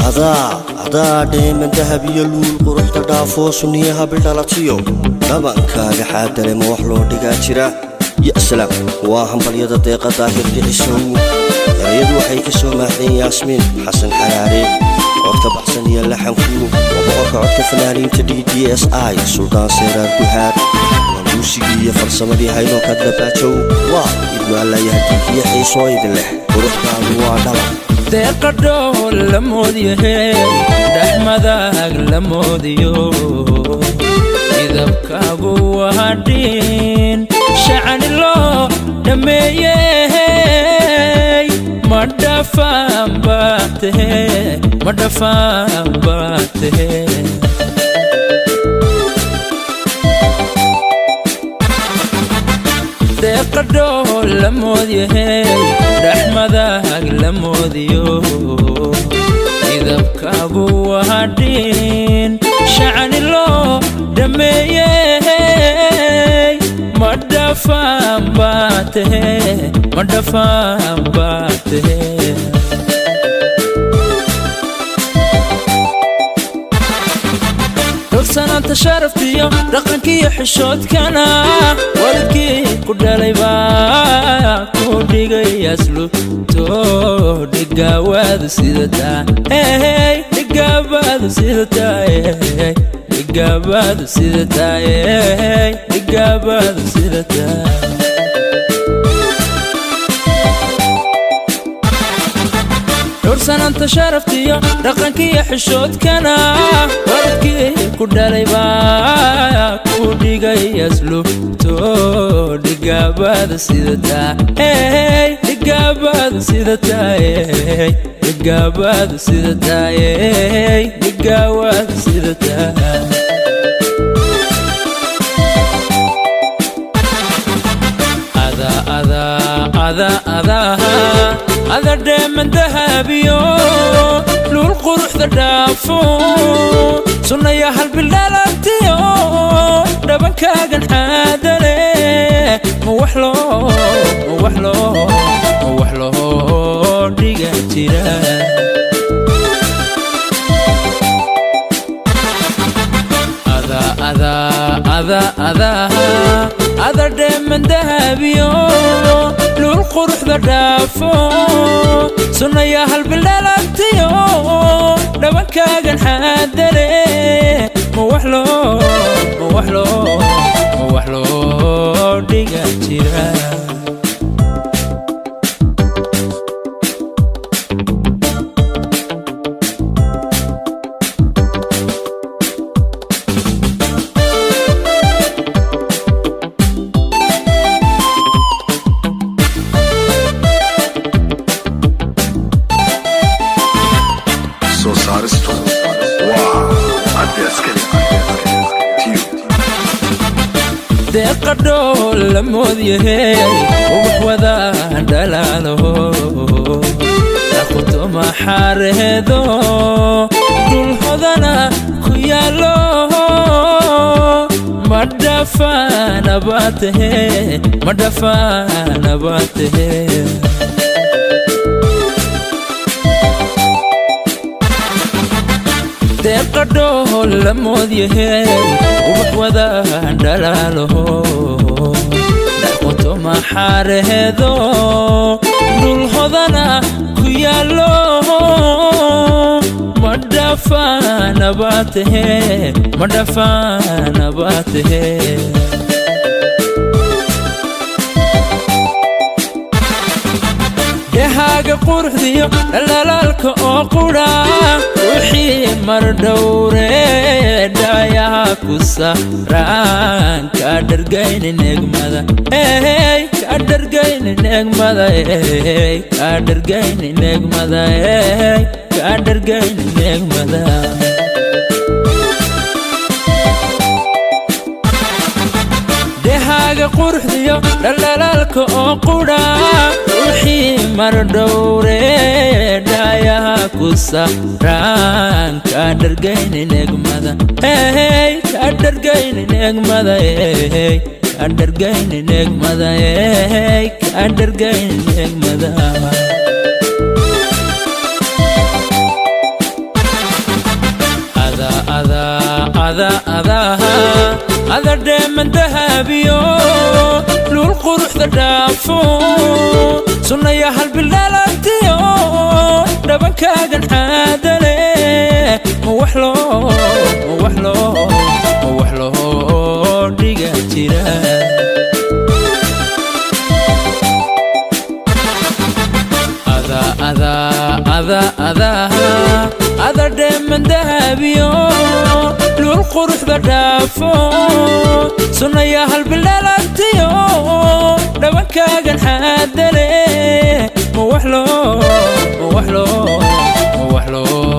Adaa adaa dheeman dahab iyo luul quruxda dhaafoo sunniyaha bildhalatiyo dhabankaaga xaadale ma wax loo dhigaa jira. Ya salaam, waa hambalyada Deeqa Daahir Dhicisow. Erayadu waxay ka soo maaxdeen Yaasmiin Xasan Xaraare. Codka baxsan iyo laxanku waa boqorka codka fanaaniinta DDSI, Suldaan Seeraar Guhaad. Waa muusigii iyo farsamadii Haynoo Kadlabaajow. Waa idmaalayaha diigiyo xiisoo idin leh. Quruxdaadu waa dhala. Deeqadhoo la moodyahe, dhexmadaag la moodiyo, midabkaagu waa dhiin shacani loo dhammeeyey. Ma dhafaan baa tahe, ma dhafaan baa tahe. Deeqadhoo la moodyahe, dhexmadaag la moodiyo, midabkaagu waa dhiin shacani loo dhammeeyey. Ma dhafaan baa tahe, ma dhafaan baa tahe. Dogsanaanta sharaftiyo dhaqankiyo xishoodkana waalidkii ku dhalay baa ku dhigay asluubto. Dhigaawaadu sidataa, hey, dhigaabaadu sidataa, dhigaabaadu sidataa, dhigaabaadu sidataa. Dhowrsanaanta sharaftiyo dhaqankiyo xishoodkana waalidkii ku dhalay baa ku dhigay asluubto. Dhigaabaadu sidataa, hey, dhigaabaadu sidataa, dhigaabaadu sidataa, dhigaawaadu sidataa. Ada ada ada dheeman dahabiyo luul quruxda dhaafo, sunnaya halbildhalatiyo dhabankaagan xaadale, ma wax loo ma wax loo ma wax loo dhiga jira? Ada ada ada ada ada dheeman dahabiyo luul quruxda dhaafo, sunnaya halbildhalatiyo dhabankaagan xaadale, ma wax loo ma wax loo ma wax loo dhiga jira? Soo saaristu waa Cabdi Askari Tiyo. Deeqadhoo la moodyahe, ubax wada dhalaalo, dhaqutoma xaareedo, dhul hodana ku yaallo, ma dhafaana baa tahe, ma dhafaana baa tahe. Deeqadhoo la moodyahe, ubax wada dhalaalo, dhaqutoma xaareedo, dhul hodana ku yaallo, ma dhafaana baa tahe, ma dhafaana baa tahe. Dhehaaga quruxdiyo dhalaalaalka oo qudha ruuxii mar dhowre dhayaha ku saraan, kaa dhargaynin egmada, hey, kaa dhargaynin egmada, hey, kaa dhargaynin egmada, hey, kaa dhargaynin egmada. Dhehaaga quruxdiyo dhalaalaalka oo qudha ruuxii mar dhowre dhayaha ku saraan, kaa dhargaynin egmada, hey, kaa dhargaynin egmada, hey, kaa dhargaynin egmada, hey, kaa dhargaynin egmada. Ada adaa ada dheeman dahabiyo luul quruxda dhaafo, sunnaya halbildhalantiyo dhabankaagan xaadale. Ma wax loo ma wax loo ma wax loo dhiga jira? Ada ada ada ada ada dheeman dahabiyo luul quruxda dhaafo, sunnaya halbildhalantiyo dhabankaagan xaadale. Ma wax loo ma wax loo ma wax loo